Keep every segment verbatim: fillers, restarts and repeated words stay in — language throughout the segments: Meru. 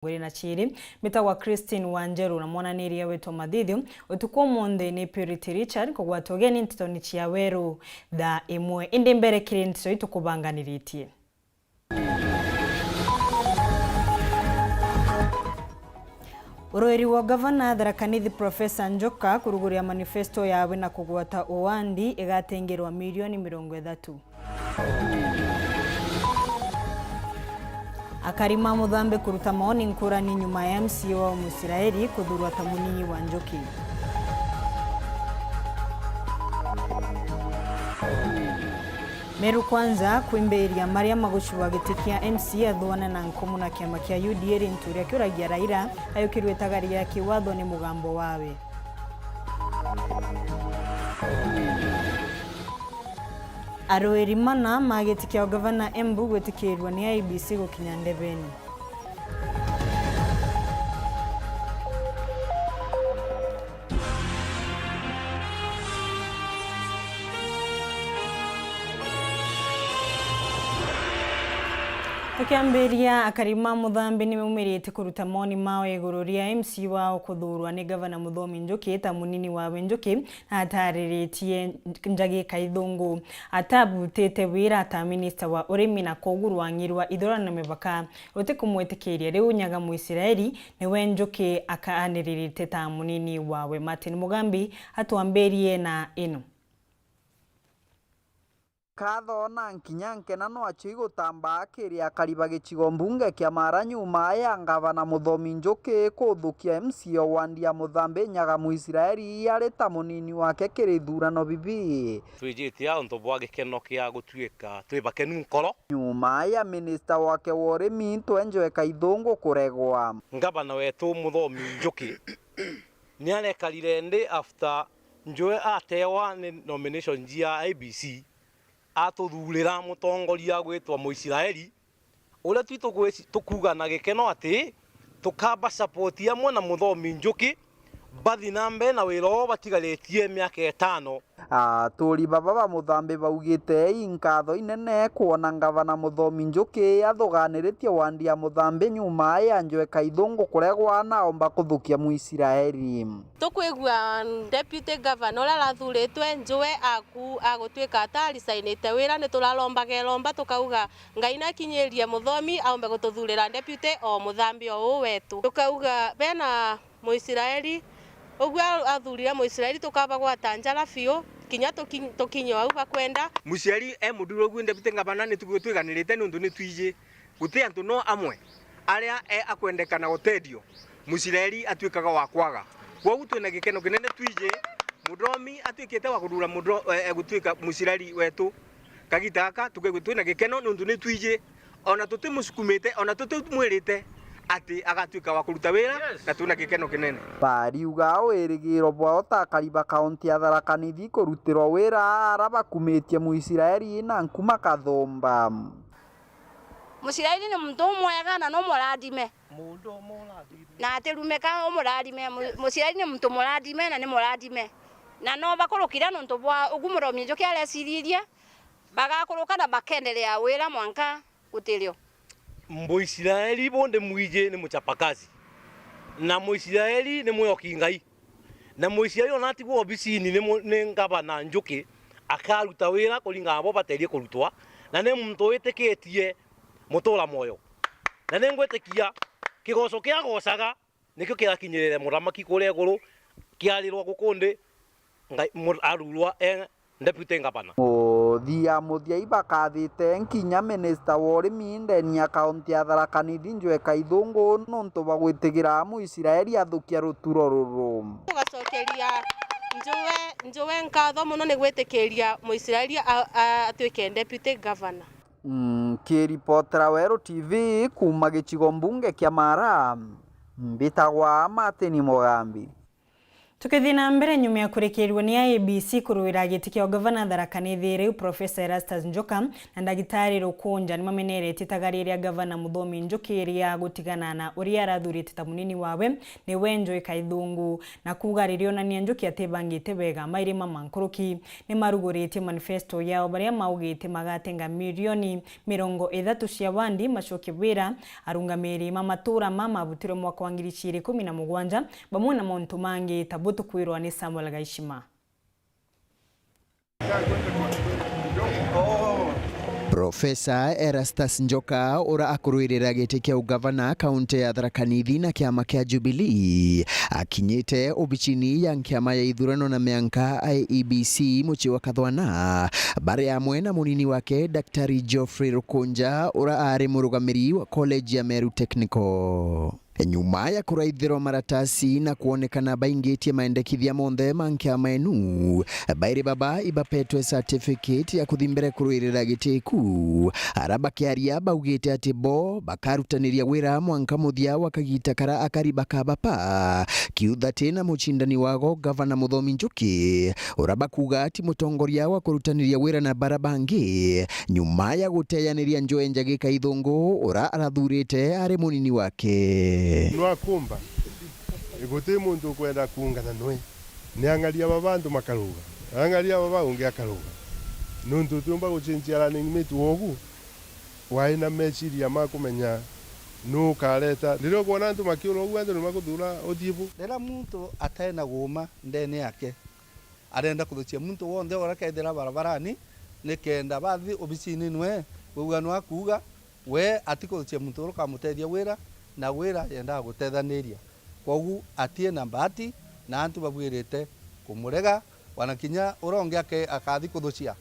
Ngwiri na ciiri, mbitagwa Christine Wanjeru na mwananiria witwa Mathithio. Utuku umunthi ni Purity Richard kugwata ugeni ntetoni cia Weru thaa imwe. Indi mbere kiri nteto itukubanganiritie. Uruiri wa gavana Tharaka Nithi Professor Njoka kuruguria manifesto yawe na kugwata uwandi igatengerwa milioni mirongo ithatu. Akari ma Muthambi kuruta maoni nkurani nyuma ya M C A wao Muisraeli kuthurwa ta munini wa Njuki. Meru Kwanza kwimbiria maria magucua giti kia M C A athuana na nkumu na kiama kia U D A rintu ria kiuragia Raila ayukirwe itagaria ya kiwatho ni mugambo wawe. Aruiri mana ma giti kia ugavana Embu gwitikirirwa ni I E B C gukinya ndebeni. Tukiambiria, akari ma Muthambi nimaumirite kuruta moni mao iguru ria M C wao kuthuurwa ni Gavana Muthomi Njuki ta munini wawe Njuki, na atariritie Njagi Kaithungu atabutite wira ta minista wa urimi, na kogu rwangi rwa ithurano na mipaka rutikumwitikiria. Riu Nyaga Muisraeli niwe Njuki akaaniririte ta munini wawe. Martin Mugambi atwambirie na ino. Nkatho na nkinya nkena no acio igutambaa kiri akari ba gicigo mbunge kia Mara nyuma ya ngavana Muthomi Njuki kuthukia M C A o wandi ya Muthambi Nyaga Muisraeli ari ta munini wake kiri ithurano bibi. Twijite a untu bwa gikeno kia gutuika twi bakenu nkoro. Nyuma ya minista wake wa urimi Twenjoe Kaithungu kuregwa. Ngavana wetu Muthomi Njuki niarekarire ndi after Njue atewa ni nomination cia I E B C, atuthuurira mutongoria gwitwa Muisraeli, uria twi tugweci-, tukuuga na gikeno ati tukaba support amwe na Muthomi Njuki, bathi na mbere na wira oo batigaritie miaka itano. Aturi baba ba Muthambi baugite i nkatho inene kwona ngavana Muthomi Njuki athuganiritie wandi ya Muthambi nyuma ya Njue Kaithungu kuregwa na aomba kuthukia Muisraeli. Tukwigua Deputy Governor uria arathuritwe Njue aku-, agutwika ata arisainite wira, ni turarombaga iromba tukauga, Ngai nakinyirie Muthomi aumbe gututhurira Deputy o Muthambi o uu wetu. Tukauga bena Muisraeli, uguo athurire Muisraeli tukabagwata njara biu, kinya tuki-, tukinye au bakwenda. Muisraeli e muthuri uguo Deputy Governor ni tukwigua twiganirite niuntu ni twiji. Guti antu no amwe aria e akwendeka na guteethio, Muisraeli atwikaga wa kwaga. Kwogu twina gikeno kinene twiji Muthomi atwikite wa kuthura Mutho-, e, e, gutwika Muisraeli wetu. Kagita gaka tukaigua twina gikeno niuntu ni twiji, ona tutimusukumite, ona tutimwirite ati agatwika wa kuruta wira, yes, na twina gikeno kinene. Bariuga wirigiro bwao ta akari ba kaunti ya Tharaka Nithi kurutirwa wira ara bakumitie Muisraeli na nkuma kathumba. Muisraeli ni muntu umwega na ni umurathime. Mundu umurathime. Na atirumika umurathime. Mu-, Muisraeli ni muntu murathime na ni murathime. Na no bakurukire nontu bwa ugu Muthomi Njuki areciririe, bagakuruka na bakendelea wira mwanka gutirio. Muisraeli bundi mwiji ni muchapakazi, na Muisraeli ni mwiyoki Ngai. Na Muisraeli ona atigwa obisini ni mu-, ni ngavana Njuki, akaruta wira kuringana na bo baterie kurutwa, na ni muntu witikitie mutura mwoyo. Na ni ngwitikia kigoco kia agocaga nikio kirakinyirire muthamaki kuria iguru, kiarirwa guku nthi, Ngai, mu-, arurwa e Deputy Governor. Muthia muthia ibakathite nkinya minista wa urimi ndeni ya kaunti ya Tharaka Nithi Njue Kaithungu nontu bwa gwitigira Muisraeli athukia ruturo ruru. Tugacokeria Njue, Njue nkatho mono ni gwitikiria Muisraeli a-, a-, atwike Deputy Governor. Nkiripotera Weru T V kuuma gicigo mbunge kia Mara, mbitagwa Martin Mugambi. Tukithii na mbere, nyuma ya kurikirirwa ni I E B C kuruira giti kia ugavana Tharaka Nithi, riu Professor Erastus Njoka na Ndagitari Rukunja nimameneretie itagaria ria gavana Muthomi Njuki ria gutigana na uria arathurite ta munini wawe niwe Njui Kaithungu, na kuuga ririonania Njuki atibangite wega mairima ma nkuruki. Nimaruguritie manifesto yao baria maugite magatenga milioni mirongo ithatu cia wandi macokie wira arungamiri ma matura ma mabutirwe mwaka wa ngiri igiri ikumi na mugwanja, bamwe na mauntu mangi ta butukwirwa ni Samuel Gaishima. Profesa Erastus Njoka, ura akuruirira giti kia ugavana kaunti ya Tharaka Nithi na kiama kia Jubilee, akinyite obicini ya nkiama ya ithurano na mianka I E B C mucii wa Kathwana, bari amwe na munini wake Daktari Geoffrey Rukunja, ura ari murugamiri wa college ya Meru Technical. Nyuma ya kuraithirwa maratasi na kwonekana baingitie maendekithia monthe ma nkiama enu, bairi baba ibapetwe certificate ya kuthi mbere kuruirira giti ku. Ara bakiaria baugite ati bo bakarutaniria wira mwanka muthia wa kagita kara akari bakabapa kiuthati na mucindani wago Gavana Muthomi Njuki, ura bakuuga ati mutongoria wa kurutaniria wira na bara bangi, nyuma ya guteyaniria Njui Njagi Kaithungu, ura arathurite ari munini wake. Nwakumba, guti muntu ukwenda kuungana nwe. Ni ang'aria baba antu makaruga, ang'aria baba ungi akaruga. Nuntu utiumba gucenjia running mate wogu wai na meciria ma kumenya nu ukareta. Riria ukwona antu makiura ugu, antu ni makuthura uthii bu. Riria muntu atena guuma ndene yake, arenda kuthucia muntu wonthe uria akethira barabarani, nikenda bathi obicini nwe, bauga nwa kuuga, we atikuthucia muntu uria ukamutethia wira, na wira yendaga gutethaniria. Kwogu atie na mbati, na antu babwirite kumurega, wana kinya uria ungi ake-, akathi kuthucia.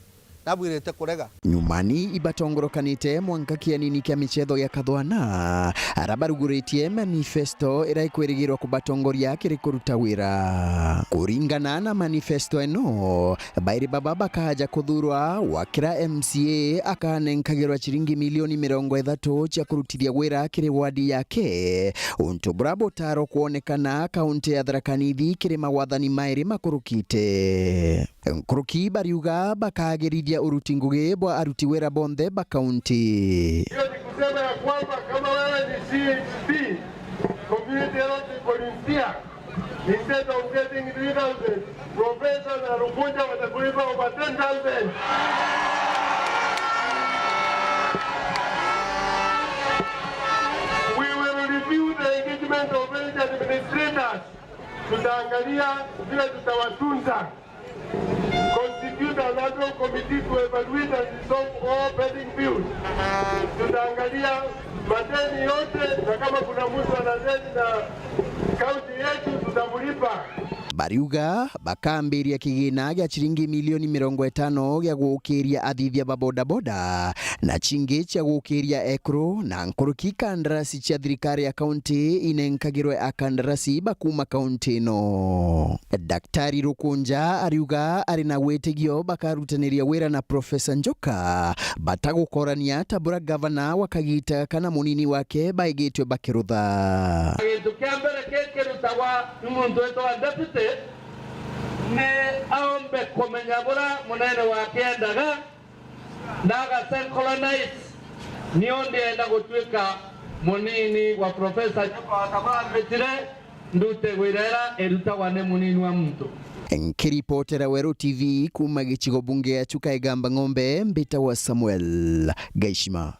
Nabwirite kurega. Nyumani ibatongorokanite mwanka kianini kia michetho gia Kathwana, ara baruguritie manifesto ira ikwirigirwa kubatongoria kiri kuruta wira. Kuringana na manifesto eno, bairi baba bakaja kuthurwa, wa kira M C A akanenkagirwa ciringi milioni mirongo ithatu cia kurutithia wira kiri wadi yake, untu bura butaro kwonekana kaunti ya Tharaka Nithi kiri mawathani mairi makurukite. Nkuruki bariuga bakagirithia uruti ngugi bwa aruti wira bonthe ba kaunti. Hiyo ni kusema ya kwamba kama wewe ni C H P, community health volunteer, instead of getting three thousand, Professor na Rukunja watakulipa over ten thousand. We will review the engagement of village administrators. Tutaangalia vile tutawatunza. Constitute an ad hoc committee to evaluate and resolve all pending bills. Tutaangalia madeni yote, na kama kuna mtu ana deni na kaunti yetu, tutamlipa. Bariuga bakambiria kigina gia ciringi milioni mirongo itano gia gukiria athithia ba bodaboda, na cingi cia gukiria ekuru na nkuruki kandarasi cia thirikari ya kaunti inenkagirwe akandarasi ba kuuma kaunti ino. Daktari Rukunja ariuga ari na witigio bakarutaniria wira na Profesa Njoka, batagukorania ta bura gavana wa kagita kana munini wake baigitwe bakirutha. Gintu kia mbere kikirutagwa ni muntu witagwa deputy ni aombe kumenya bura munene wake endaga, na agacencolonize. Nio ndienda gutuika munini wa Professor Njoka, watabaambitire ndute wira ira irutagwa ni munini wa muntu. Nkiripotera Weru T V kuuma gicigo bunge ya Chuka Igamba Ng'ombe, mbitagwa Samuel Gaishima.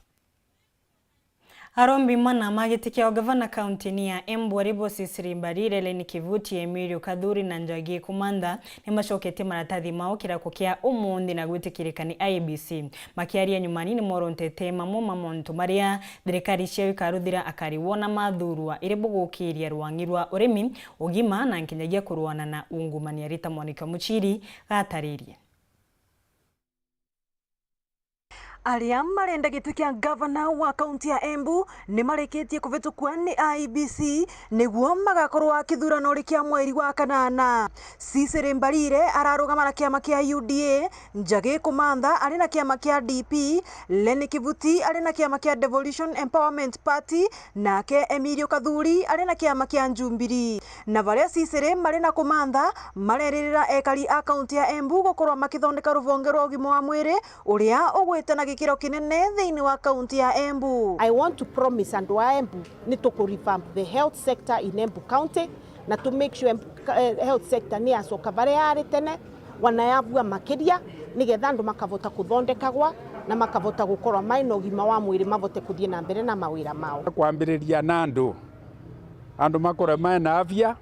Arombi mana ma giti kia ugavana kaunti-ini ya Embu ari bo Cecily Mbarire, Lenny Kivuti, Emilio Kathuri na Njagi Kumantha nimacoketie maratathi mao kirako kia umunthi na gwitikirika ni I E B C. Makiaria nyumani nimorontete mamwe ma montu maria thirikari ciao ikaruthira akari wona mathurwa iri bugukiria rwang'i rwa urimi, ugima na nkinyagia kurwana na ungumania. Rita Mwaniki wa Muchiri gataririe. Aria marenda giti kia gavana wa kaunti ya Embu nimarikitie kuvitukua ni I E B C niguo magakorwa kithurano ri kia mweri wa kanana. Cecily Mbarire ararugama na kiama kia U D A, Njagi Kumantha ari na kiama kia D P, Lenny Kivuti ari na kiama kia Devolution Empowerment Party, nake Emilio Kathuri ari na kiama kia Jubilee. Na baria Ciciri mari na kumantha, mareririra ekari a kaunti ya Embu gukorwa makithondeka ruvonge rwa ugima wa mwiri uria ugwite na gikiro kinene thiini wa kaunti ya Embu. I want to promise andu a Embu ni tuku revamp the health sector in Embu County, na to make sure Embu, eh, health sector ni yacoka baria yari tene, wanayavua makiria, nigetha andu makavota kuthondekagwa na makavota gukorwa mai na ugima wa mwiri, mavote kuthii na mbere na mawira mao. Kwambiriria na andu, andu makorwe mai na afya,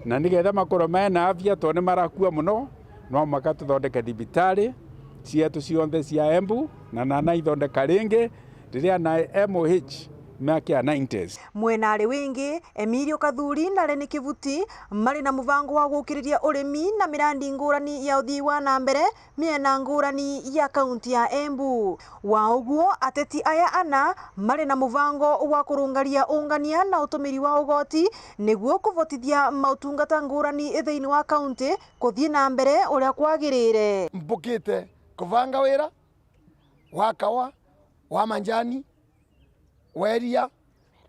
na nigetha makorwe mai na afya, tondu ni marakua mono, no maka tuthondeke thibitari cietu cionthe cia Embu, na nana ithondeka ringi riria na M O H miaka ya nineties. Mwena ari wingi, Emilio Kathuri na Reni Kivuti mari na mubango wa gukiriria urimi na mirandi ngurani ya uthii wa na mbere miena ngurani ya kaunti ya Embu. Wa uguo, ateti aya ana mari na mubango wa kurungaria ungania na utumiri wa ugoti niguo kuvotithia mautungata ngurani thiini wa kaunti kuthii na mbere uria kwagirire. Mbukite kubanga wira wa kawa, wa manjani, wa iria,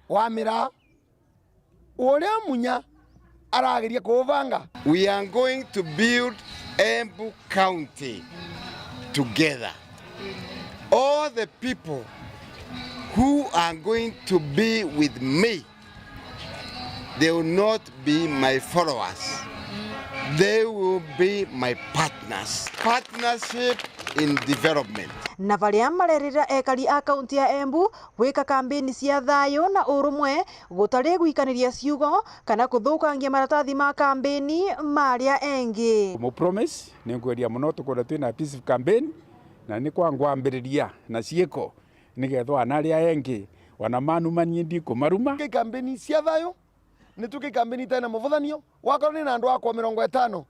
wa miraa, uria munya arageria kuubanga. We are going to build Embu County together. All the people who are going to be with me, they will not be my followers. They will be my partners. Partnership in development. Na baria marerira ekari a kaunti ya Embu gwika kambeni cia thayu na urumwe, gutari gwikaniria ciugo kana kuthukangia maratathi ma kambeni ma aria engi. Mu promise, ni nkweria mono tukwenda twina peace campaign, na ni kwa ngwambiriria na ciiko, nigetha ana aria engi wana manumanie ndikumaruma. Ki kambeni cia thayu, ni tuki kambeni itari na muvuthanio. Wakorwo ni na andu akwa mirongo itano,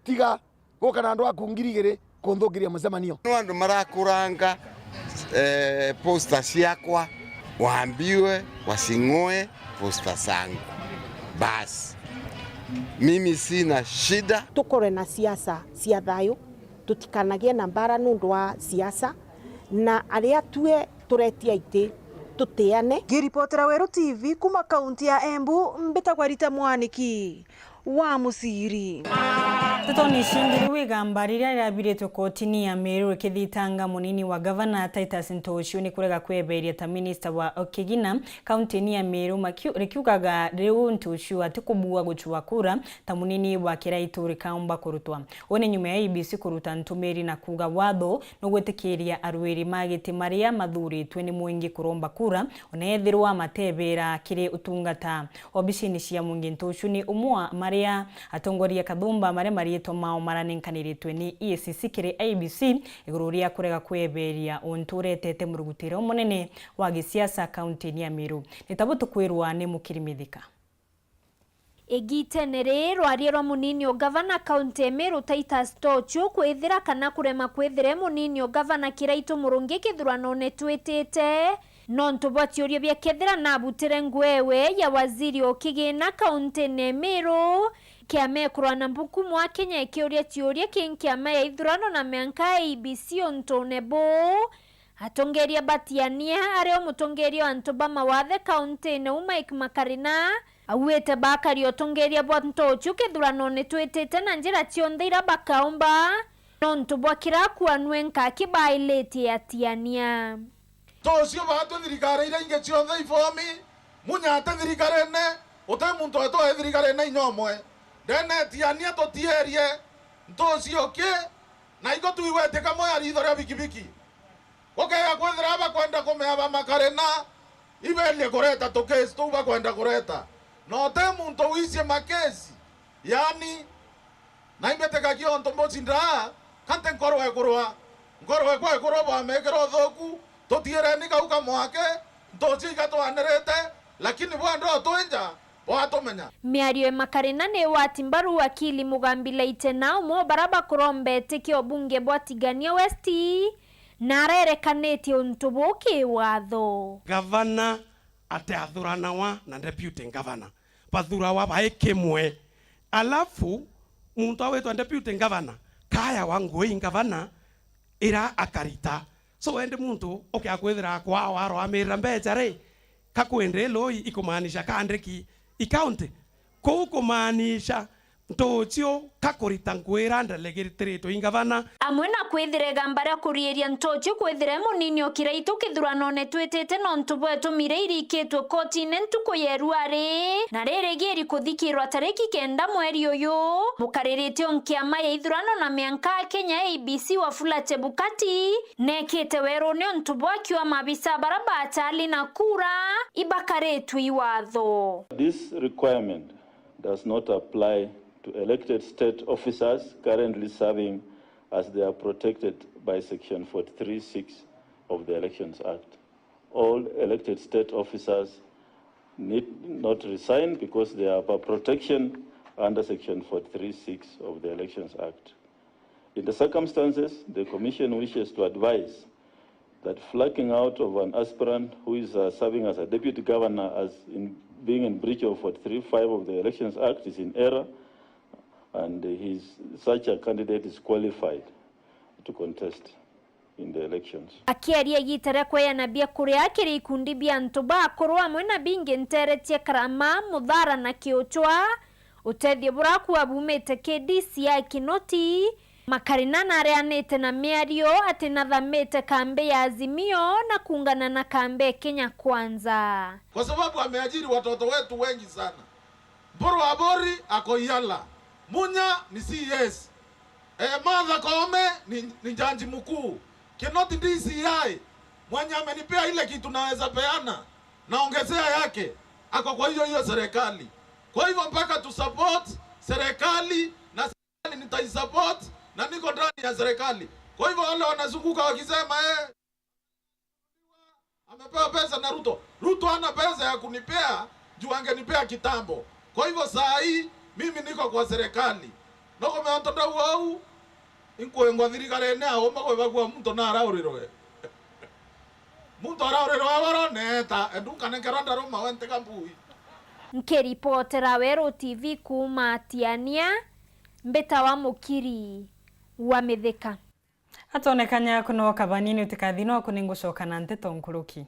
tiga guka na andu aku ngiri igiri kunthukiria mucemanio. No andu marakuranga, eh, posta ciakwa, waambiwe wasing'oe posta zangu. Basi. Mimi sina shida. Tukorwe na siasa cia thayu, tutikanagie na mbara nundu wa siasa, na aria tue turetia iti tutiane. Ngiripotera Weru T V kuma kaunti ya Embu, mbitagwa Rita Mwaniki wa Muciri. Ntetoni cingi, riu igamba riria rirabiritwe kotini ya Meru rikithitanga munini wa gavana Titus Ntuchu ni kurega kweberia ta minista wa kigina kaunti-ini ya Meru, makiu-, rikiugaga riu Ntuchu atikubua gucua kura ta munini wa Kiraitu rikaumba kurutwa. Uu ni nyuma ya I E B C kuruta ntumiri na kuuga watho nugwitikiria arwiri ma giti maria mathuritwe ni mwingi kuromba kura, ona ethirwa matebera kiri utungata obicini cia mwingi. Ntuchu ni umwe wa maria atongoria kathumba maria mariitwa mao maranenkaniritwe ni E A C C kiri I E B C iguru ria kurega kweberia untu uretete murugutire umunene wa gisiasa kaunti-ini ya Meru. Ni tabu tukwirwa ni Mukiri Mithika. Igitene riri, rwaria rwa munini o gavana kaunti ya Meru Titus Tochu kwithira kana kurema kwithira e munini o gavana Kiraitu Murungi kithuranone twitite, nontu bwa ciuria bia kethira nabutire nguo ewe ya waziri o kigina kaunti-ini ya Meru. Kiama ya kurwa na mbuku mwa Kenya ikiuria ciuria ki nkiama ya ithurano na mianka ya I E B C untune buu. Atongeria batiania, ario mutongeria wa antu ba mawathe kaunti-ini u Mike Makarina, auite bakari utongeria bwa Ntochu kithuranone twitite na njira cionthe ira bakaumba, nontu bwa kira kuanue nkaki bailitie atiania. Ntochu baatwe thirikari iria ingi cionthe ibomi, munya ati thirikarine, uti muntu atwae thirikarine inya umwe. Ndene etiania tutierie Ntochu ki, na iko tuigwete kamwe ya ritho ria bikibiki. Gukega kwithira bakwenda kumea ba Makarina, iberie kureta tukesi tuu bakwenda kureta. Na uti muntu wicie makesi, yaani, na imbitikagia untu mbucindaa, kanti nkorwe kurwa, nkorwe kwe kurwa bwamekira uthuku, tutiireni kau kamwake, ntuci igatwanirite, lakini bwenda utwinja, bwatumenya. Miario ya Makarina ni wati mbaru wakili Mugambi Laitena, umwe o bara bakurombete kio bunge bwa Tigania West, na arerekanitie untu buu ki watho. Gavana atiathuranawa na deputy governor, bathurawa bai kimwe. Alafu muntu awitwa deputy governor kayawa nguo i gavana ira akarita. So wendi muntu ukia kwithira kwao aroamirira mbeca ri, kakwende loi ikumaanisha kandiki i county? Kuu kumaanisha Ntuuchiu ka kurita ngugi iria ndelegethiritwe i ngavana. Amwe na kwithira igamba ria kuriiria Ntuuchiu kwithira e munini o Kiraitu kithuranone twitite nontu bwa itumire irikitwe kotine ntuku ya iruari, na ririgiiri kuthikirwa tariki kenda mweri uyu. Mukaririte o nkiama ya ithurano na mianka a Kenya, A B C, Wafula Chebukati, neekite werune untu bwa kiu amabisa bara bachali na kura ibakaritwe i watho. This requirement does not apply to elected state officers currently serving, as they are protected by Section forty-three six of the Elections Act. All elected state officers need not resign because they have a protection under Section forty-three six of the Elections Act. In the circumstances, the Commission wishes to advise that flagging out of an aspirant who is, uh, serving as a deputy governor as in being in breach of forty-three five of the Elections Act is in error, and his, such a candidate is qualified to contest in the elections. Akiaria igiita ria kweana biakuria kiri ikundi bia antu bakuru amwe na bingi nteere cia Karama, Muthara na Kiuchwa, utethio burakua bumite ki D C I Kinoti, Makarina nareanite na miario ati nathamite kambi ya Azimio na kuungana na kambi ya Kenya Kwanza. Kwa sababu ameajiri watoto wetu wengi sana. Mburu Abori ako Yala. Munya ni C S. Eh, Martha Koome ni, ni jaji mkuu. Kinoti D C I, mwenye amenipea ile kitu naweza peana, naongezea yake, ako kwa hiyo hiyo serikali. Kwa hivyo mpaka tu support serikali, na serikali nitaisupport, na niko ndani ya serikali. Kwa hivyo wale wanazunguka wakisema, eh, amepewa pesa na Ruto. Ruto hana pesa ya kunipea, juu angenipea kitambo. Kwa hivyo saa hii, mimi niko kwa serikali. Noko meonto ndau au, inkwengwa thirikarene auma kwebagua muntu naraurirwe. Muntu araurirwe waro neeta, endu nkanenkerwa ndaruma we ntega mbui. Nkiripotera Weru T V kuuma Tiania, mbitawa Mukiri wa Mithika. Atonekanya kuno kabani ni utikathi no kuni ngucoka na nteto nkuruki.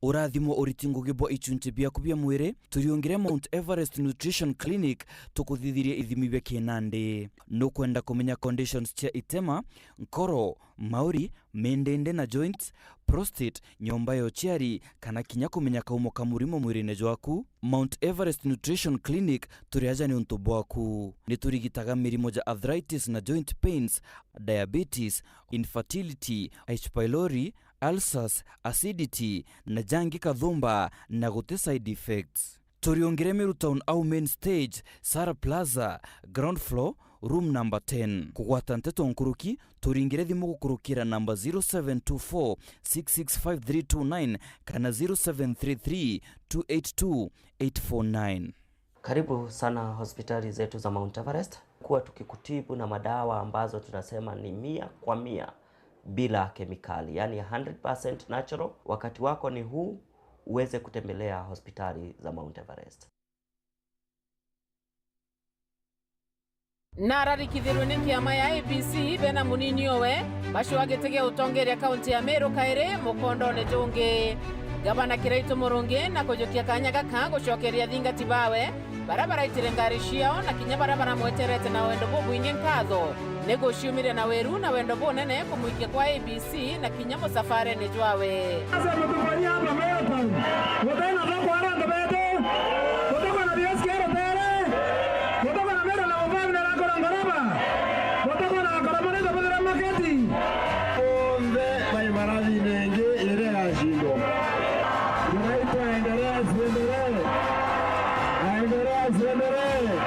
Urathimo uriti ngugi bwa ichunchi biaku bia mwiri, turiungire Mount Everest Nutrition Clinic, tukuthithirie ithimi bia kinandi. Nukwenda kumenya conditions cia itema, nkoro, mauri, mindindi na joints, prostate, nyomba ya uciari, kana kinya kumenya kaumo ka murimo mwirine jwaku? Mount Everest Nutrition Clinic turi aja niuntu bwaku. Ni turigitaga mirimo ja arthritis na joint pains, diabetes, infertility, H. pylori, ulcers, acidity, na jangi kathumba, na guti side effects. Turiungire Meru Town au main stage, Sara Plaza, ground floor, room number ten. Kugwata nteto nkuruki, turingire thimu gukurukira namba zero seven two four six six five three two nine kana zero seven three three two eight two eight four nine. Karibu sana hospitali zetu za Mount Everest. Kuwa tukikutibu na madawa ambazo tunasema ni mia kwa mia bila kemikali, yani hundred percent natural. Wakati wako ni huu, uweze kutembelea hospitali za Mount Everest. Na ararikithirwe ni nkiama ya A B C bena munini owe, bacua giti gia utongeria kaunti ya Meru kairi mukondone jungi. Gavana Kiraitu Murungi na kujukia kanya gaka gucokeria athingati bawe, baria baraitire ngari ciao na kinya baria baramweterete na wendo bubwingi nkatho, ni guciumiria na wiru na wendo bunene kumwikia kwa A B C na kinya musafarene jwawe. Sasa mtufanyia hapa Meru Town. Gutena thoko ara antu betu. Gutuko na B S K rutere. Gutuko na Meru na Mubambi na Rakoro Ngoraba. Gutuko na Rakoro Murito Buthira Maketi. Onthe bai marathine ingi iria yacindwa. Kiraitu aendelee, ciendelee. Aendelee, ciendelee.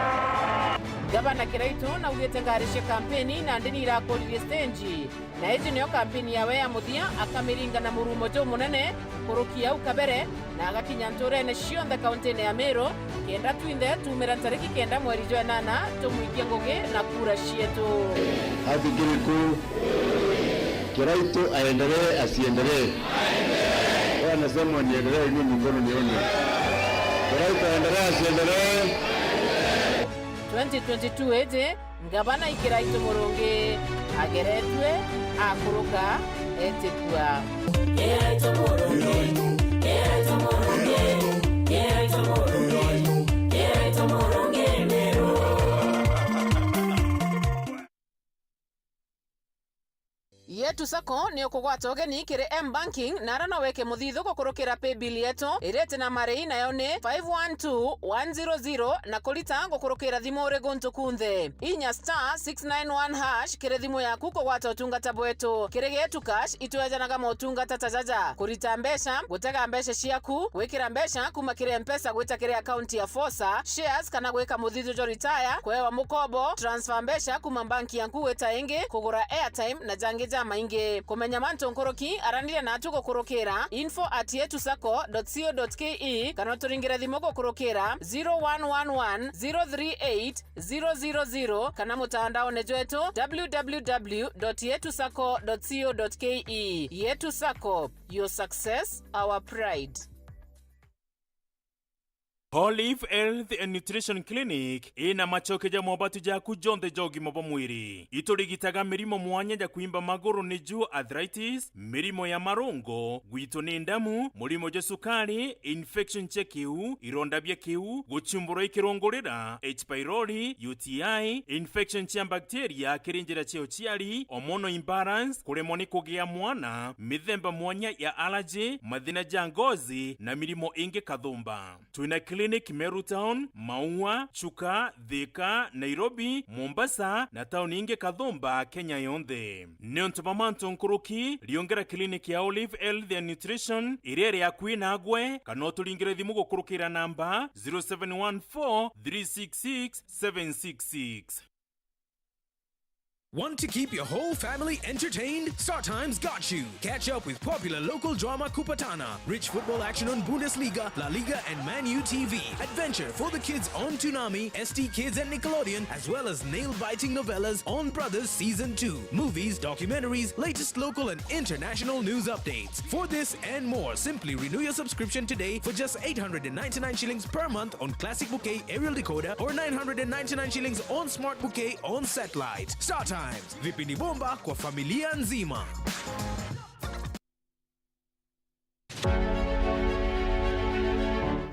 Gavana Kiraitu naugite ngari cia kampeni nandi nirakuririe stage, na iji niyo kampeni yawe ya muthia, akamiringa na murumo jumunene nkuruki au kabere, na agakinya nturene cionthe kauntine ya Meru, kenda twinthe tumira ntariki kenda mweri jwa enana tumwikie ngugi na kura cietu. Ati kiriku? Kiraitu aendelee, asiendelee? Wewe anasema niendelee, inua mikono nione. Kiraitu aendelee, asiendelee? Twenty twenty-two iji, ngavana i Kiraitu Murungi ageretue, akuruka, etibua. Yetu Sacco ni ukugwata ugeni kiri M-Banking, na ara no wike muthithu gukurukira paybill yetu iriti na marei, nayo ni five one two one zero zero, na kurita gukurukira thimu uri guntu kunthe. Inya star six nine one hash kiri thimu yaku kugwata utungata bwetu. Kiri Getu Cash, itwejanaga motungata ta jaja: kurita mbeca, gutega mbeca ciaku, gwikira mbeca kuma kiri M-Pesa gwita kiri akaunti ya Fosa, shares kana gwika muthithu jwa retire, kwewa mukobo, transfer mbeca kuma banki yaku gwita ingi, kugura airtime na jangi jamaingi. Kumenya mantu nkuruki, araniria natu gukurukira info at yetu sacco dot co dot ke kana uturingire thimu gukurukira zero one one one zero three eight zero zero zero kana mutandaone jwetu w w w dot yetu sacco dot co dot ke. Yetu Sacco, your success, our pride. Olive Health and Nutrition Clinic ina macoke ja mobatu jaku jonthe ja ugima bwa mwiri. Iturigitaga mirimo mwanya ja kwimba maguru, niju arthritis, mirimo ya marungo, gwitu ni ndamu, murimo jwa sukari, infection cia kiu, ironda bia kiu, guchumburwa ikirungurira, H pylori, U T I, infection cia bacteria kiri njira cia uciari, hormonal imbalance, kuremwa ni kugia mwana, mithemba mwanya ya allergy, mathina ja ngozi na mirimo ingi kathumba. Twina clinic Meru Town, Maua, Chuka, Thika, Nairobi, Mombasa na tauni ingi kathumba Kenya yonthe. Niuntu bwa mantu nkuruki, riongera clinic ya Olive Health and Nutrition iria iri akui nagwe, kana uturingire thimu gukurukira namba zero seven one four three six six seven six six. Want to keep your whole family entertained? StarTimes got you. Catch up with popular local drama Kupatana, rich football action on Bundesliga, La Liga, and Man U T V. Adventure for the kids on Toonami, S T Kids, and Nickelodeon, as well as nail-biting novellas on Brothers Season two. Movies, documentaries, latest local and international news updates. For this and more, simply renew your subscription today for just eight hundred and ninety-nine shillings per month on Classic Bouquet aerial decoder or nine hundred and ninety-nine shillings on Smart Bouquet on satellite. StarTimes, vipindi bomba kwa familia nzima.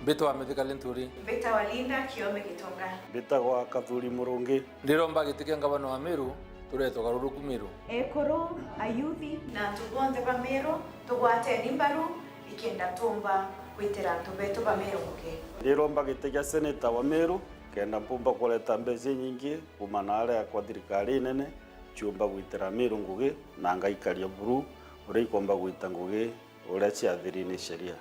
Mbitwa Mithika Linturi. Mbitagwa Linda Kiome Gitonga. Mbitagwa Kathuri Murungi. Ndiromba giti kia ngavana wa Meru, turetwa Garuruku Meru. Ekuru, ayuthi, na antu bonthe ba Meru, tugwateni mbaru, ikenda tumba gwitira antu betu ba Meru ngugi. Ndiromba giti kia seneta wa Meru, kenda mpumba kureta mbeca inyingi kuma na aria kwa thirikari inene, ciumba gwitira Meru ngugi, na ngaikaria buru uria ikomba gwita ngugi uria ciathiri ni sheria.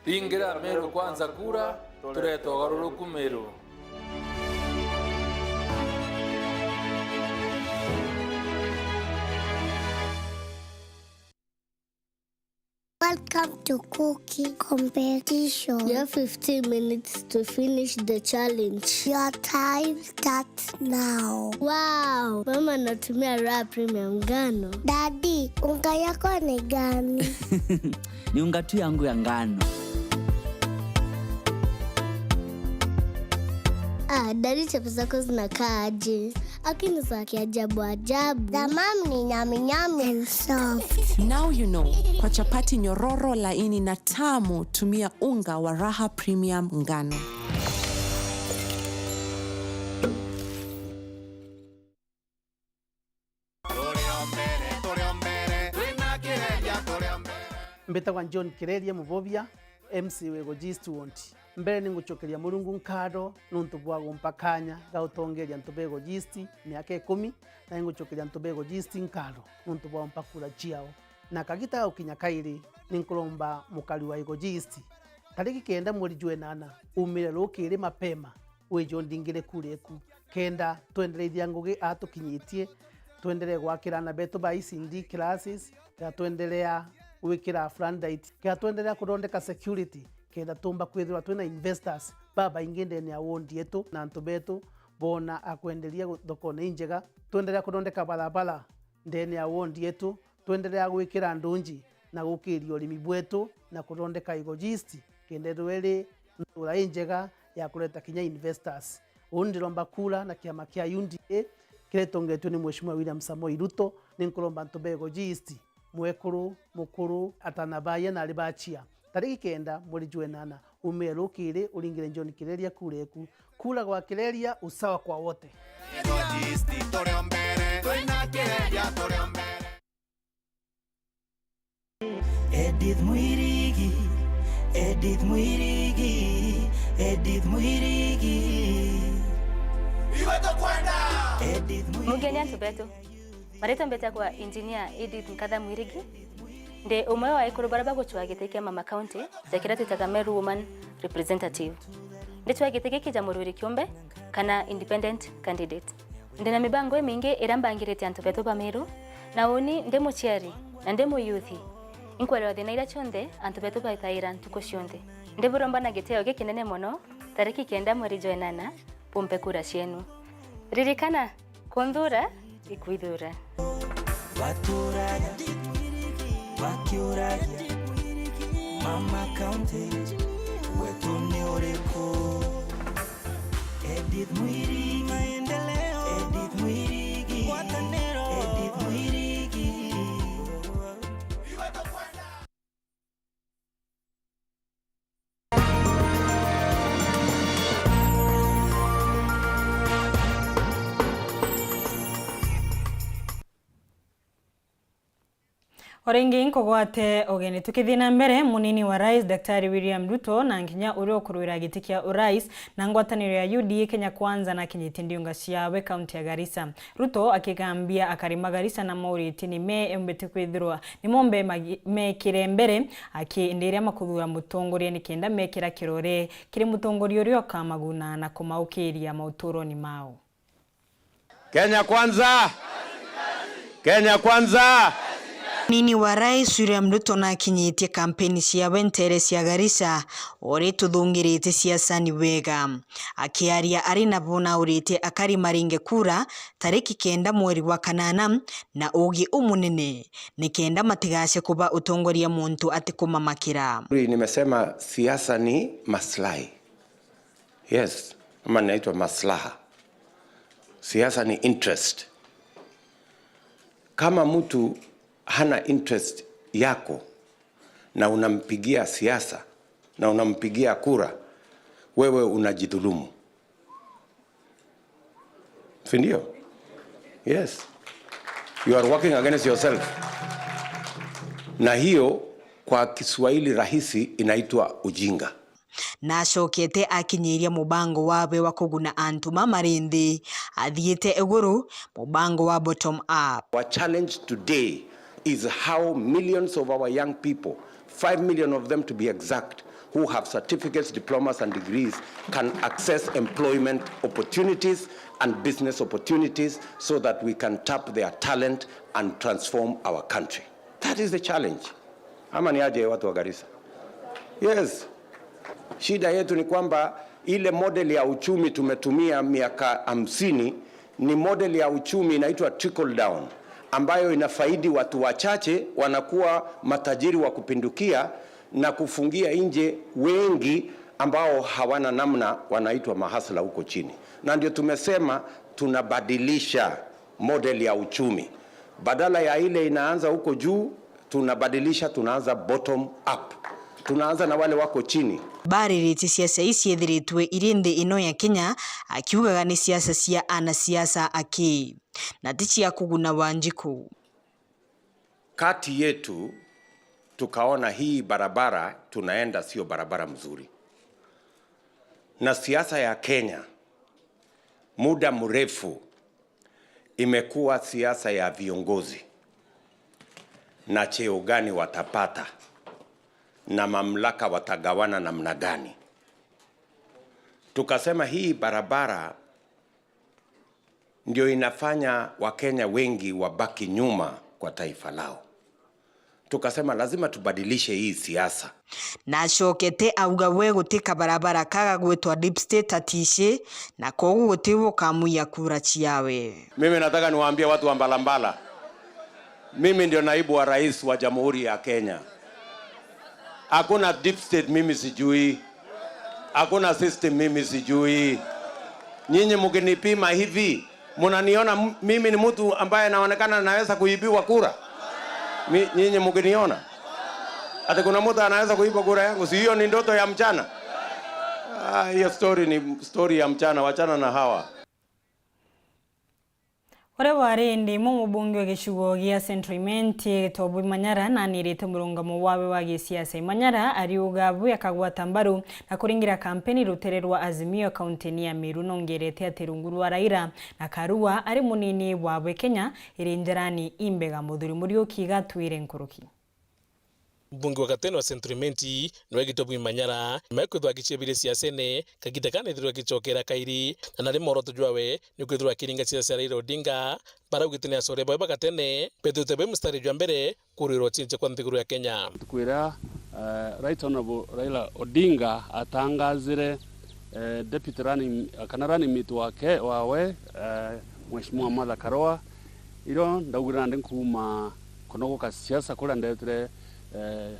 Ringira Meru Kwanza kura, tureta ugaruruku Meru. Welcome to cooking competition. You have fifteen minutes to finish the challenge. Your time starts now. Wow! Mama anatumia Raha Premium ngano. Daddy, unga yako ni gani? Ni unga tu yangu ya ngano. Ah, Daddy, chapa zako zinakaa aje? Lakini za kiajabu ajabu. The mom ni nyami nyami and soft. Now you know, kwa chapati nyororo, laini na tamu, tumia unga wa Raha Premium ngano. Mbitagwa John Kireria Mubobia, M C wa Igoji East Ward. Mbere ni ngucokeria Murungu nkatho nuntu bwa gumpa kanya ga utongeria antu ba Igoji East miaka ikumi, na ni ngucokeria antu ba Igoji East nkatho nuntu bwa gumpa kura ciao. Na kagita ga gukinya kairi, ni nkuromba mukari wa Igoji East, tariki kenda mweri jwa inana, umire rukiri mapema, wije undingire kura eku, kenda twendereithia ngugi aa tukinyitie, twenderee gwakira aana betu ba E C D classes, kenda twenderea gwikira floodlight, kenda twenderea kuthondeka security, kenda tumba kwithirwa twina investors babaingi ndene ya ward yetu, na antu betu boona akwenderia gu-, thokone injega, twenderea kuthondeka barabara ndene ya ward yetu, twenderea gwikira ndunji na gukiria urimi bwetu na kuthondeka Igoji East, kenda ithirwe iri ntura injega ya kureta kinya investors. Uu ndiromba kura na kiama kia U D A kiria gitongetue ni Mheshimiwa William Samoei Ruto, ni nkuromba antu ba Igoji East mwekuru, mukuru, atana baye na ari bachia. Tariki kenda mweri jwa enana, umie rukiri uringire John Kireria kura eku. Kura gwa Kireria, usawa kwa wote. Edith Mwirigi, Edith Mwirigi, Edith Mwirigi. Iwe tukwenda. Edith Mwirigi. Mugeni antu betu. Maritwa mbetagwa Engineer Edith Nkatha Mwirigi. Ndi umwe wa ekuru baria bagucwaa giti kia Mama County ja kiria twitaga Meru Woman Representative. Ndicwaa giti giki ja murwiri kiumbe kana independent candidate. Ndi na mibango imingi iria mbangirite antu betu ba Meru, na uni ndi muciari na ndi muyuthi, inkwererwa thina iria cionthe antu betu baithaira ntuku cionthe. Ndiburomba na gitio gikinene mono, tariki kenda mweri jwa enana, bumpe kura cienu. Ririkana, kunthuura ikwithuura. Baturaga, bakiuragia, Mama County, wetu ni uriku? Edith Mwirigi, maendeleo, Edith Mwirigi, ngwataniro, Edith Mwirigi. O ringi nkugwate ugeni. Tukithii na mbere, munini wa rais Daktari William Ruto na nginya uria ukurwira giti kia urais na ngwataniro ya U D A Kenya Kwanza nakinyitie ndiunga ciawe kaunti ya Garissa. Ruto akigambia akari ma Garissa na mauritie ni me eumbite kwithirwa ni mombe magi-, mekire mbere, aki indi iria makuthura mutongoria ni kenda mekira kirore kiri mutongoria uria ukamaguna na kumaukiria mauturoni mao. Kenya Kwanza! Kenya Kwanza! Munini wa rais William Ruto nakinyitie kampeni ciawe ntere cia Garissa, uri tuthungirite siasani wega. Akiaria ari nabo nauritie akari maringe kura tariki kenda mweri wa kanana na ugi umunene, ni kenda matigace kuba utongoria muntu atikumamakira. Nimesema siasa ni maslahi. Yes, ama inaitwa maslaha. Siasa ni interest. Kama mtu hana interest yako na unampigia siasa na unampigia kura, wewe unajidhulumu. Si ndio? Yes. You are working against yourself. Na hiyo kwa Kiswahili rahisi inaitwa ujinga. Nacokete akinyiria mubango wawe wa kuguna antu ma mari nthi, athiite iguru, mubango wa bottom up. Our challenge today is how millions of our young people, five million of them to be exact, who have certificates, diplomas and degrees, can access employment opportunities and business opportunities so that we can tap their talent and transform our country. That is the challenge. Ama ni aje, watu wa Garissa? Yes. Shida yetu ni kwamba ile model ya uchumi tumetumia miaka hamsini ni model ya uchumi inaitwa trickle down, ambayo inafaidi watu wachache, wanakuwa matajiri wa kupindukia na kufungia nje wengi ambao hawana namna, wanaitwa mahasla huko chini. Na ndio tumesema tunabadilisha model ya uchumi. Badala ya ile inaanza huko juu, tunabadilisha, tunaanza bottom up. Tunaanza na wale wako chini. Bariritie siasa ii ciethiritwe iri nthi ino ya Kenya, akiugaga ni siasa cia anasiasa aki, na ti cia kuguna Wanjiku. Kati yetu tukaona hii barabara tunaenda sio barabara mzuri. Na siasa ya Kenya muda mrefu imekuwa siasa ya viongozi na cheo gani watapata na mamlaka watagawana namna gani. Tukasema hii barabara ndio inafanya Wakenya wengi wabaki nyuma kwa taifa lao. Tukasema lazima tubadilishe hii siasa. Nacokete auga we guti kabarabara kaga gwitwa Deep State atici, na kogu guti ukamwiya kura ciawe. Mimi nataka niwaambie watu wa Mbalambala, mimi ndio naibu wa rais wa Jamhuri ya Kenya. Hakuna deep state mimi sijui. Hakuna system mimi sijui. Nyinyi mkinipima hivi, mnaniona m-, mimi ni mtu ambaye naonekana naweza kuibiwa kura? Mi-, nyinyi mkiniona? Ati kuna mtu anaweza kuiba kura yangu? Si hiyo ni ndoto ya mchana? Ah, hiyo story ni story ya mchana, wachana na hawa. Uria wari indi imwe mubunge wa gicigo gia Central Imenti, Gitobu Imanyara, nanirite murungamo wawe wa gisiasa. Imanyara ariuga bwi akagwata mbaru na kuringira kampeni rutere rwa Azimio kaunti-ini ya Meru, nongerete ati rungu rwa Raila na Karua ari munini wawe, Kenya iri njarani imbega. Muthuri Muriuki gatwire nkuruki. Mbunge wa gatene wa Central Imenti niwe Gitobu Imanyara, nyuma ya kwithirwa agiciebire siasene, kagita kana ethirwa agicokera kairi, na nari mworoto jwawe ni kwithirwa akiringa siasa cia Raila Odinga, bara augite ni acore bawe ba gatene bethirite be mustari jwa mbere kurwirwa ucinci kwa nthiguru ya Kenya. Tukwira, eh, Right Honorable Raila Odinga atangazire, eh, deputy running, kana running mate wake, wawe, eh, Mheshimiwa Martha Karua, irio ndaugire nandi nkuuma kunogoka siasa kuria ndetire, eh,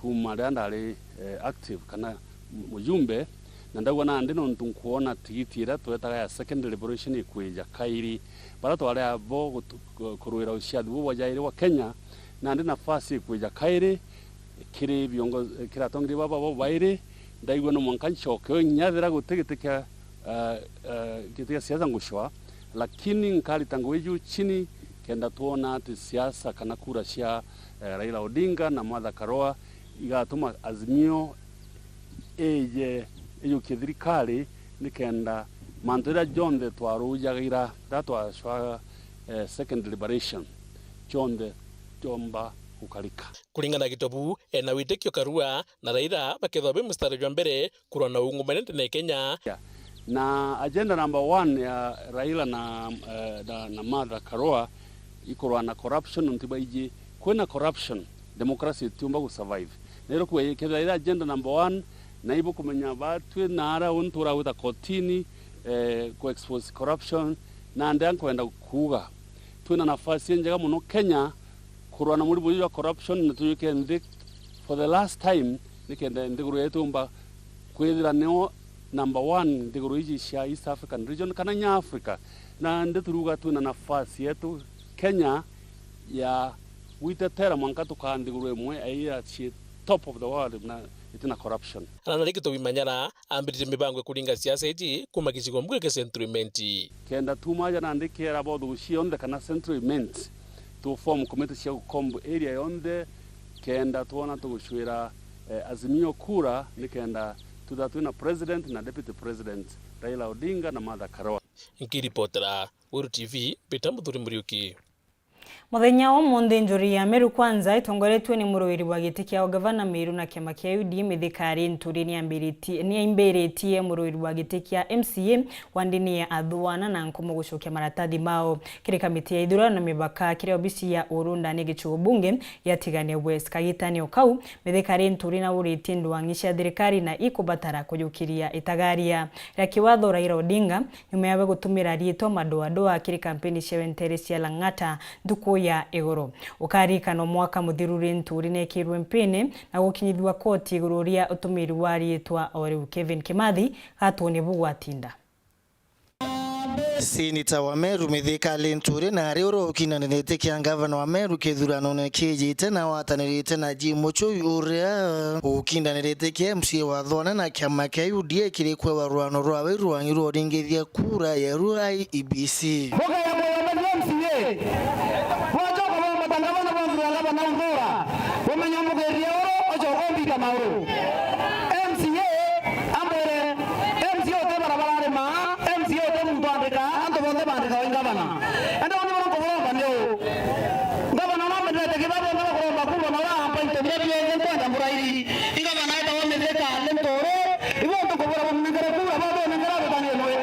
kuuma riria ndari, eh, active kana mujumbe, na ndauga nandi nontu nkwona tigiti iria twetaga ya second deliberation ikwija kairi. Bara twari abo gutu-, ku-, kurwira uciathi buu bwa jairi bwa Kenya, nandi nafasi ikwija kairi kiri biongo-, kiri atongeria baba babairi, ndaigua no mwanka ncoke o nyathira guti giti kia, eh, eh, giti kia siasa ngucwa, lakini nkarita ngugi juu chini kenda twona ati siasa kana kura cia, eh, Raila Odinga na Martha Karua igatuma Azimio ije ijukie thirikari, nikenda mantu jaria jonthe twarujagira riria twacwaga, eh, second deliberation, jonthe jomba gukarika. Kuringana na Gitobu, ena witikio Karua na Raila bakethirwa be mustari jwa mbere kurwa na ungumania ndene ya Kenya. Na agenda number one ya Raila na, eh, na, na Martha Karua ikurwa na corruption, nontu baiji kwina corruption, democracy itiumba gu survive. Na irio kuuga kethira ira agenda number one, na ibukumenya batwi na ara untu uragwita kotini, eh, ku expose corruption, na ndea nkwenda kuuga twina nafasi injega mono Kenya kurwa na murimu uyu jwa corruption, na tujuke nthi for the last time, nikenda nthiguru yetu yumba kwithira nio number one nthiguru iji cia East African region kana inya Africa. Na ndi turuga twina nafasi yetu Kenya ya gwitetera mwanka tukaa nthiguru imwe aira ci top of the world na itina corruption. Ana na Gitobu Imanyara ambiririe mibango ya kuringa siasa iji kuuma gicigo mbunge kia Central Imenti. Kenda tuuma aja nandi kiera bothuguci yonthe kana Central Imenti, tu form committee cia gucomb area yonthe, kenda twona tugucwira, eh, Azimio kura, nikenda tuthaa twina president na deputy president, Raila Odinga na Martha Karua. Nkiripotera Weru T V, mbita Muthuri Muriuki. Muthenya wa umunthi, njuri ya Meru Kwanza itongoretue ni murwiri wa giti kia ugavana Meru na kiama kia U D A, Mithika Linturi, niambiritie, niaimbiritie murwiri wa giti kia M C A wa ndini ya Athuana na Nkomo gucokia maratathi mao kiri kamiti ya ithurano na mibaka kiri obisi ya Uru ndani ya gicigo bunge gia Tigania West. Kagitani o kau, Mithika Linturi nauritie ndwang'i cia thirikari na ikubatara kujukiria itagaria ria kiwatho Raila Odinga nyuma yawe gutumira riitwa madoadoa kiri kampeni ciawe nteere cia Lang'ata ntuku ya igoro. Ukaririkanwa mwaka muthiru Linturi neekirwe mpini na gukinyithua koti iguru ria utumiri wa riitwa o riu. Kevin Kimathi, gatuni bu gwatinda. Seneta wa Meru Mithika Linturi na ari uria ukindanirite kia ngavana wa Meru kithuranone kiijite na watanirite na Jim Muchui uria ukindanirite kia M C A wa Thwana na kiama kia U D A kiri kwewa rwano rwawe rwang'i rwa uringithia kura ya ru I E B C. Bugaya muyombe bwa M C A. Bwacoka bwambata ngavana bwa nthura ya ngavana Unthura. Bumenya mugiririe uru, ucoka umbita mauru. M C A ambwire, M C A uti barabara arima, M C A uti muntu andika, antu bonthe bandika wi ngavana. Ende uuni buria nkuburomba ni uu. Ngavana uria mbendete kithira bonthe bakuromba kura na uria ampa into biria bionthe nkwenda mbura iri. I ngavana etagwa Mithika Linturi, ibo ntukubura bumunenkere kura, bo bunenkere abitanie mwe.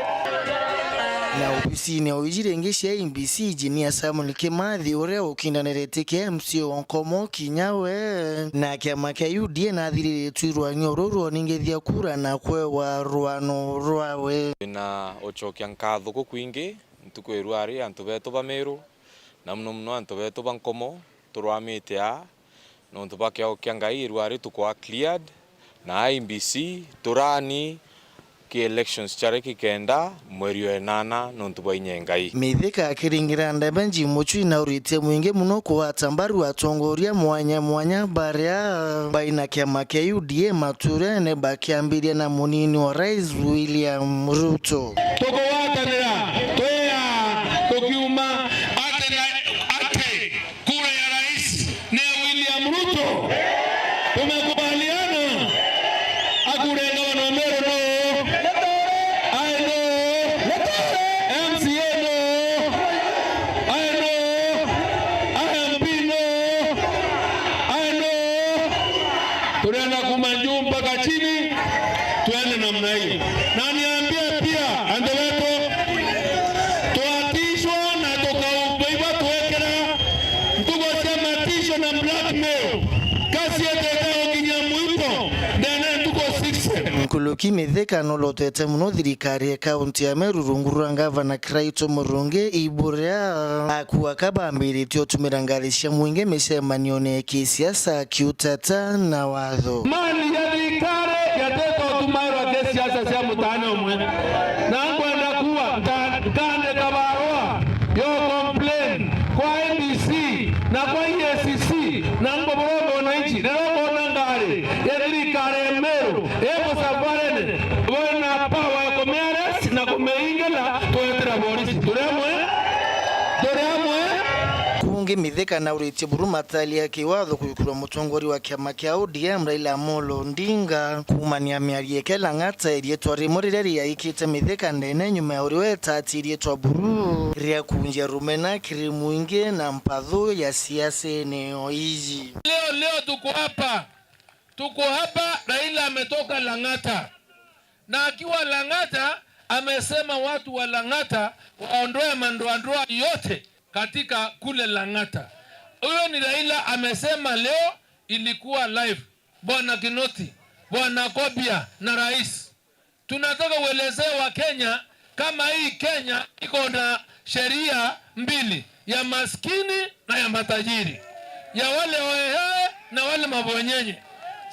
Na obisine o iji ringi cia I E B C, Engineer Simon Kimathi, uria ukindanirite kia M C A wa Nkomo kinya we, na kiama kia U D A nathiriritwe rwang'i uru rwa uningithia kura na kwewa rwano rwawe. Twina ucokia nkatho gukwingi ntuku ya irua ri antu betu ba Meru, na muno muno antu betu ba Nkomo turwamite aa, nontu bwa kiao kia Ngai irua ri tukwa cleared na I E B C, turani ki elections charia kikenda mweri wa enana nontu bwa inya Ngai. Mithika akiringira ndebe Jim Muchui nauritie mwingi muno kugwata mbaru atongoria mwanya mwanya baria baina kiama kia U D A maturene bakiambiria na munini wa rais William Ruto. Tukugwatanira twia tukiuma ati na ati kura ya rais ni ya William Ruto. Tumekubaliana. Akura e ngavana wa Meru nuu? Ae nuu? M C A nuu? Ae nuu? Ae M P nuu? Ae nuu? Turenda kuuma juu mpaka chini, tuende namna hiyo. Na niambie pia, antu betu, twatishwa na tukaubaiba twekera ntugo cia matisho na blackmail. Kasi yetu itagukinya mwito ndene ntugo sixty. Nkuluki Mithika nulotete muno thirikari ya kaunti ya Meru rungu rwa ngavana Kiraitu Murungi ibu ria akua kabambiritie utumira ngari cia mwingi micemanione ya kisiasa kiutata na watho. Mali ya thirikari yatete utumairwa kisiasa cia mutaane umwe. Na nkwenda kuuga nka-, nkandika barua yo complain kwa M D C na kwa E A C C na nkubura mwananchi riria ukoona ngari ya thirikari ya Meru iko safarene, bwina power ya kumiarrest na kumiingila twetira borisi. Turi amwe? Turi amwe? Kungi Mithika nauritie buru matali ya kiwatho kwikirwa mutongoria wa kiama kia O D M Raila Amolo Odinga kuumania miario eke Lang'ata, iriitwa rimwe riria riaikite Mithika ndene nyuma ya uria wetati iriitwa buru ria kunjia rumena kiri mwingi na mpathu ya siasene o iji. Leo, leo tuko hapa, tuko hapa, Raila ametoka Lang'ata, na akiwa Lang'ata amesema watu wa Lang'ata waondoe mandoandoa yote katika kule Lang'ata. Huyo ni Raila amesema leo, ilikuwa live. Bwana Kinoti, Bwana Kobia na rais, tunataka uelezee Wakenya kama hii Kenya iko na sheria mbili, ya maskini na ya matajiri, ya wale hohehahe na wale mabwenyenye.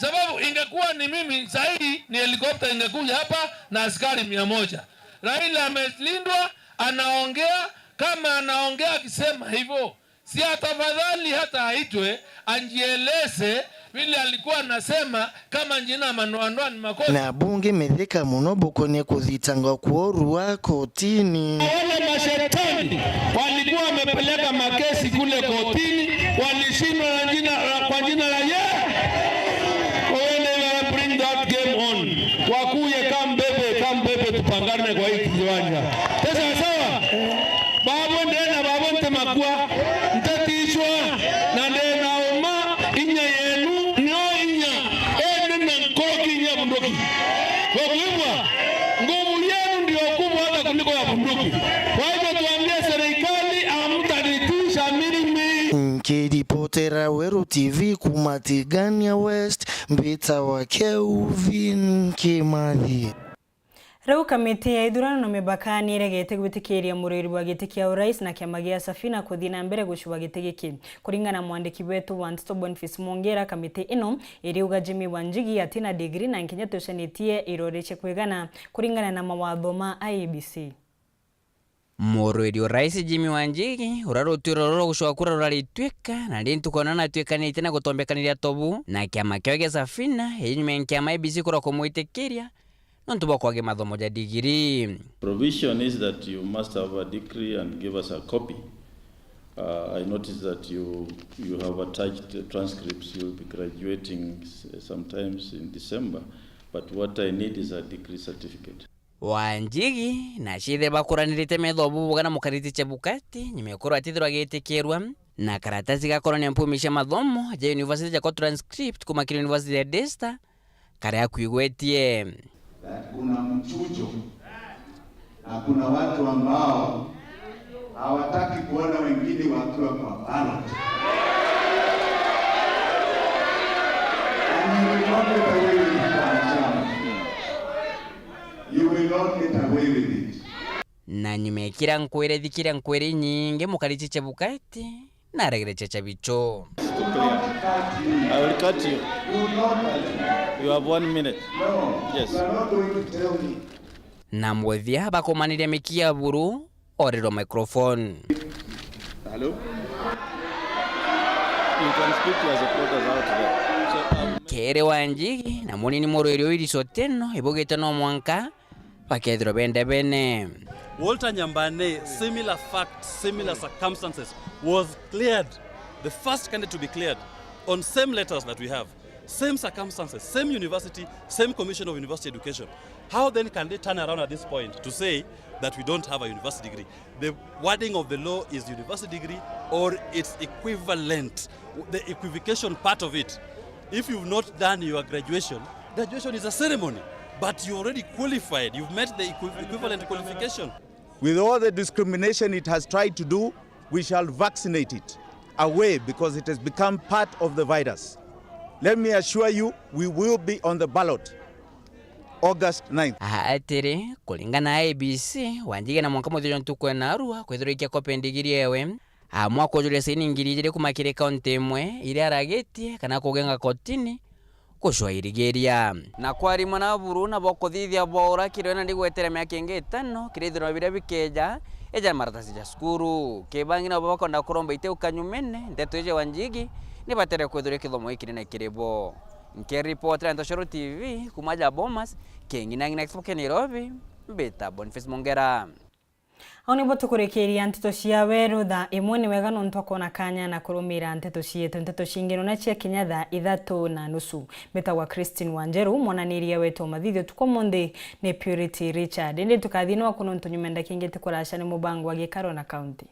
Sababu ingekuwa ni mimi, sahii ni helikopta ingekuja hapa na askari mia moja. Raila amelindwa, anaongea, kama anaongea akisema hivyo, si atafadhali hata aitwe anjieleze vile alikuwa anasema kama njina manwanwan makosa. Na bunge metheka muno bukonie kuthitangwa kwa urua kotini. Wale mashetani walikuwa wamepeleka makesi kule kotini, walishindwa na jina, kwa jina la Yesu. Wende bring that game on. Wakuye, come baby, come baby, tupangane kwa hii kiwanja. Sawa sawa? Babo ndena, babo ntemakua, ntetishwa, na ndena uma, inya yenu, nio inya, ende na nkoki inya bunduki. Kwa kuibwa, nguvu yenu ndio kubwa hata kuliko ya bunduki. Kwa hivyo tuambie serikali, amtanitisha mimi. Nkiripotera Weru T V kuma Tigania West, mbitawa Kelvin Kimathi. Riu kamiti ya ithurano na mipaka ni iregete gwitikiria muriri wa giti kia urais na kiama gia Safina kuthii na mbere gucuba giti giki. Kuringana na mwandiki wetu wa nteto Boniface Mwongera, kamiti ino iriuga Jimmy Wanjigi atina digiri na nkinya tucanitie irori cia kwigana kuringana na mawatho ma I E B C. Murwiri urais Jimmy Wanjigi, uria rutuiro ruru rwa gucoka kura rurarituika, na ri ntuku nona atuikanitie na gutombekaniria tobu na kiama kiao gia Safina, inyuma ya kiama I E B C kurwa kumwitikiria nontu bwa kwagi mathomo ja digiri. Provision is that you must have a decree and give us a copy. Uh, I notice that you, you have attached transcripts. You'll be graduating s-, sometimes in December, but what I need is a decree certificate. Wanjigi na ciithe bakuranirite metho bubuga na mukariti Chebukati nyuma ya kurwa atithirwa agitikirwa na karatasi ga kuronia mpumi cia mathomo ja university jako transcript kuma kiri university ya Daystar karia akwigwetie. That kuna mchujo na kuna watu ambao hawataki kuona wengine wakiwa kwa ballot. And you will not get away with it, wanachama. You will not get away with it. Na nyuma ya kiria nkwire thikiria nkwire inyingi, mukariti Chebukati naregere Chacha Bicho. I will cut you. You have one minute. Yes. You are not going to tell me Na muthia bakomaniria miki ya buru, orirwa microphone. Hello? You can speak to your supporters out there. So, um, Kere Wanjigi na munini murwiri Willis Otieno ibugite no mwanka bakethirwa bende bene. Walter Nyambane, similar facts, similar circumstances, was cleared, the first candidate to be cleared on same letters that we have, same circumstances, same university, same Commission of University Education. How then can they turn around at this point to say that we don't have a university degree? The wording of the law is university degree or its equivalent, the equivocation part of it. If you've not done your graduation, graduation is a ceremony, but you already qualified, you've met the equi-, equivalent qualification. With all the discrimination it has tried to do, we shall vaccinate it away because it has become part of the virus. Let me assure you, we will be on the ballot August ninth. Atiri, kuringana na I E B C, Wanjigi na mwanka muthia jwa ntuku ena arua kwithirwa ikia kope ndigiri ewe, amwe akujuria saini ngiri ijiri kuma kiri kaunti imwe iria aragitie kana kugenga kotini kucwa irigiria. Na kwarimwa na buru nabo kuthithia bwaura kirio na ndigwetere miaka ingi itano kiri ithurano biria bikeja, eja na maratasi ja cukuru. Kibangi nabo bakonda kuromba iteu kanyumene, nteto iji Wanjigi ni batere kwithuria kithomo gikiri na kiri bo. Nkiripotera Ntoshoro T V kuma ja Bomas, king'inang'ina Expo kia Nairobi, mbita Boniface Mongera. Au nibo tukurikiria nteto cia weru thaa imwe. Ni wega nontu akwona kanya na kurumira nteto cietu. Nteto cingi nona cia kinya thaa ithatu na nusu. Mbitagwa Christine Wanjeru, mwananiria wetu wa mathithio tuku umunthi ni Purity Richard. Indi tukathii nwaku nontu nyuma ndaki ingi tikuraca ni mubango wa gikaro na kaunti.